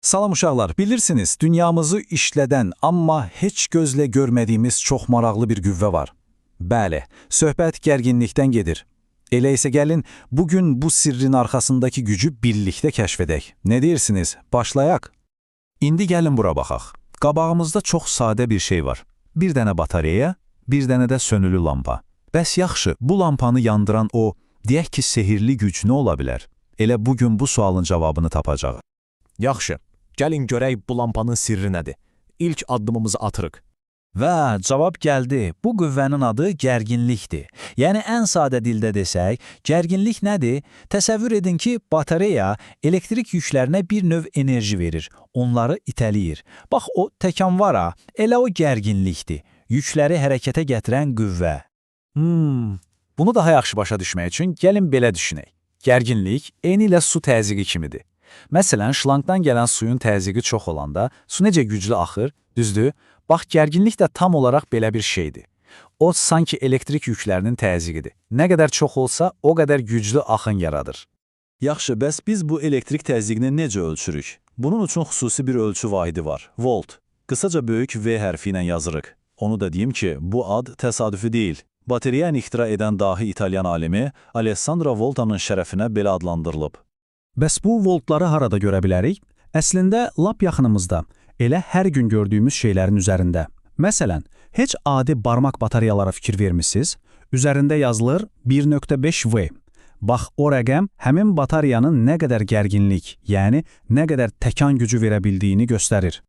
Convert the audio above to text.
Salam uşaqlar, bilirsiniz, dünyamızı işlədən, amma heç gözlə görmədiyimiz çox maraqlı bir qüvvə var. Bəli, söhbət gərginlikdən gedir. Elə isə gəlin, bugün bu sirrin arxasındakı gücü birlikdə kəşf edək. Nə deyirsiniz? Başlayaq. İndi gəlin bura baxaq. Qabağımızda çox sadə bir şey var. Bir dənə batareya, bir dənə də sönülü lampa. Bəs yaxşı, bu lampanı yandıran o, deyək ki, sehirli güc nə ola bilər? Elə bugün bu sualın cavabını tapacağıq. Yaxşı, gəlin görək bu lampanın sirri nədir? İlk addımımızı atırıq. Və cavab gəldi. Bu qüvvənin adı gərginlikdir. Yəni ən sadə dildə desək, gərginlik nədir? Təsəvvür edin ki, batareya elektrik yüklərinə bir növ enerji verir, onları itələyir. Bax o təkan var ha, elə o gərginlikdir. Yükləri hərəkətə gətirən qüvvə. Bunu daha yaxşı başa düşmək üçün gəlin belə düşünək. Gərginlik eynilə su təzyiqi kimidir. Məsələn, şlanqdan gələn suyun təzyiqi çox olanda su necə güclü axır, düzdür? Bax, gərginlik də tam olaraq belə bir şeydir. O, sanki elektrik yüklərinin təzyiqidir. Nə qədər çox olsa, o qədər güclü axın yaradır. Yaxşı, bəs biz bu elektrik təzyiqini necə ölçürük? Bunun üçün xüsusi bir ölçü vahidi var, volt. Qısaca böyük V hərfi ilə yazırıq. Onu da deyim ki, bu ad təsadüfi deyil. Batareyanı ixtira edən dahi İtalyan alimi Alessandro Volta'nın şərəfinə belə adlandırılıb. Bəs bu voltları harada görə bilərik? Əslində, lap yaxınımızda, elə hər gün gördüyümüz şeylərin üzərində. Məsələn, heç adi barmaq batareyalara fikir vermisiniz? Üzərində yazılır 1.5 V. Bax, o rəqəm həmin batareyanın nə qədər gərginlik, yəni nə qədər təkan gücü verə bildiyini göstərir.